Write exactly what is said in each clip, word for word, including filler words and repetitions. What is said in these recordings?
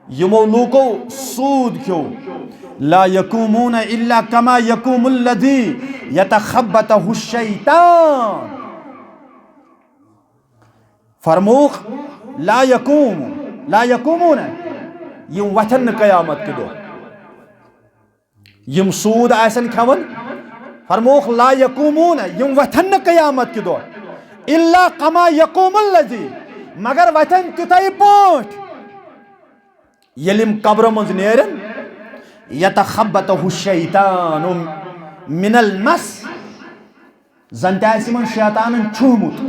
یِمو لوٗکو سوٗد کھیوٚو، لا یقومون الا کما یقوم الذی یتخبطہ الشیطان۔ فرمووُکھ، لا یقوم، لا یقومون، یِم وۄتھن نہٕ قیامت کہِ دۄہ۔ یِم سوٗد آسن کھٮ۪وان، فرمووُکھ، لا یقومون، یِم وۄتھن نہٕ قیامت کہِ دۄہ، الا کما یقوم الذی، مگر وۄتھن تِتھے پٲٹھۍ، ییٚلہِ یِم قبرو منٛز نیرن، یتخبطہ الشیطان من المس، زن تہِ آسہِ یِمن شیطانن چھومُت۔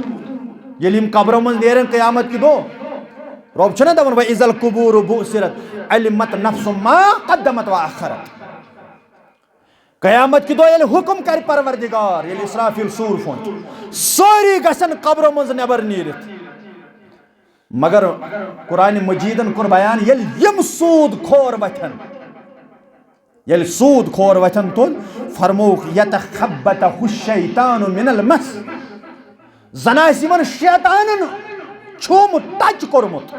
ییٚلہِ یِم قبرو منٛز نیرن قیامت کہِ دۄہ، رۄب چھُنہ دپان، واذا القبور بعثرت علمت نفس ما قدمت واخرت۔ قیامت کہِ دۄہ ییٚلہِ حُکم کرِ پروردگار، ییٚلہِ اسرافیل سوٗر پھونچہِ، سٲری گژھن قبرو منٛز نٮ۪بر نیٖرِتھ۔ مگر قرآن مجیدن کوٚر بیان، ییٚلہِ یِم سوٗد کھور وۄتھن، ییٚلہِ سوٗد کھور وۄتھن تُل، فرمووُکھ، یتخبطہ الشیطان من المس، زن آسہِ یِمن شیطانن چھومُت، ٹچ کوٚرمُت۔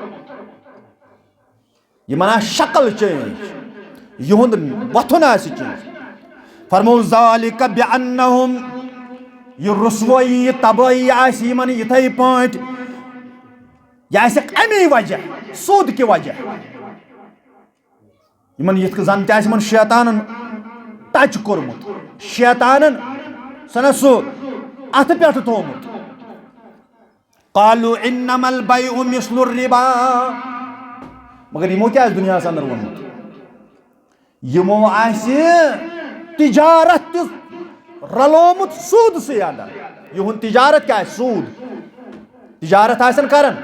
یِمن آسہِ شکل چینج، یِہُنٛد وۄتھُن آسہِ چینج۔ فرموو، ذالک بانہم، یہِ رسوٲیی، یہِ تبٲہی آسہِ یِمن یِتھے پٲٹھۍ، یہِ آسہِ امی وجہ، سوٗد کہِ وجہ۔ یِمن یِتھ کٔنۍ زن تہِ آسہِ یِمن شیطانن ٹچ کوٚرمُت، شیطانن سنہ سُہ اتھٕ پٮ۪ٹھ تھوومُت۔ قالوا انما البيع مثل الربا۔ مگر یِمو کیٛاہ آسہِ دُنیاہس اندر ووٚنمُت؟ یِمو آسہِ تجارت تہِ رلومُت سوٗدسٕے اندر۔ یِہُنٛد تجارت کیٛاہ آسہِ؟ سوٗد۔ تجارت آسن کران،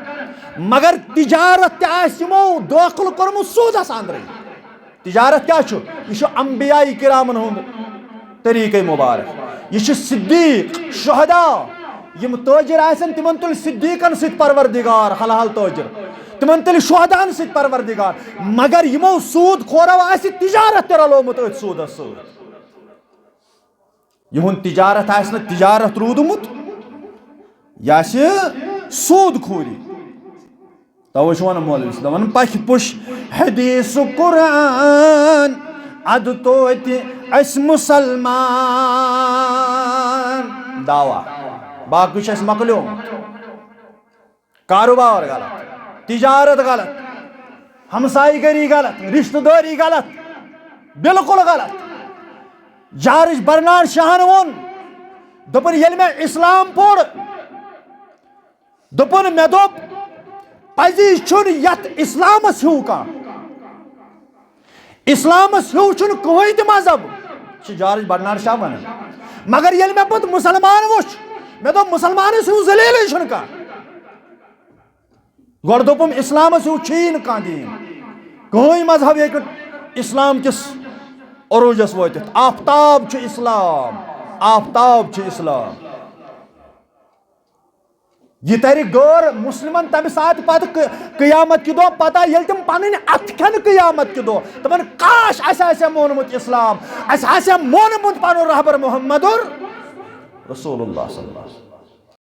مگر تجارت تہِ آسہِ یِمو دٲخل کوٚرمُت سوٗدس اندرٕے۔ تجارت کیٛاہ چھُ؟ یہِ چھُ انبیاء کرامن ہُنٛد طریقہ مبارک۔ یہِ چھُ صدیق، شہداء، یِم تٲجر آسن، تِمن تُلہِ صدیقن سۭتۍ پروردگار، حلال تٲجر، تِمن تُلہِ شہداہن سۭتۍ پروردگار۔ مگر یِمو سوٗد خورو آسہِ تجارت تہِ رلومُت أتھۍ سوٗدس سۭتۍ۔ یِہُنٛد تجارت آسہِ نہٕ تجارت روٗدمُت، یہِ آسہِ سوٗد خوری۔ توے چھُ ونان مولوی صٲب، دپان، پکھِ پُش حدیث قرآن، ادٕ توتہِ أسۍ مسلمان۔ دعویٰ، باقٕے چھُ اَسہِ مۄکلیومُت۔ کاروبار غلط، تجارت غلط، ہمسایہِ گری غلط، رشتہ داری غلط، بالکل غلط۔ جارج برنارڈ شاہن ووٚن، دوٚپُن، ییٚلہِ مےٚ اسلام پوٚر، دوٚپُن، مےٚ دوٚپ، پزی چھُنہٕ یتھ اسلامس ہیوٗ کانٛہہ۔ اسلامس ہیوٗ چھُنہٕ کٕہٕنۍ تہِ مذہب، چھُ جارج برنارڈ شاہ ونان۔ مگر ییٚلہِ مےٚ پتہٕ مسلمان وُچھ، مےٚ دوٚپ، مسلمانس ہیوٗ ذلیلٕے چھُنہٕ کانٛہہ۔ گۄڈٕ دوٚپُم، اسلامس ہیوٗ چھُیی نہٕ کانٛہہ دیٖن، کٕہٕنۍ مذہب ہیٚکہِ نہٕ اسلام کِس عروجس وٲتِتھ۔ آفتاب چھُ اسلام، آفتاب چھُ اسلام۔ یہِ ترِ غٲر مسلمن تمہِ ساتہٕ پتہٕ قِ-، قیامت کہِ دۄہ پتہ، ییٚلہِ تِم پنٕنۍ اتھٕ کھٮ۪ن قیامت کہِ دۄہ۔ تِمن کاش اسہِ آسہِ ہا مونمُت اسلام، اسہِ آسہِ ہا مونمُت پنُن رہبر محمد رسول اللہ صلی اللہ علیہ وسلم۔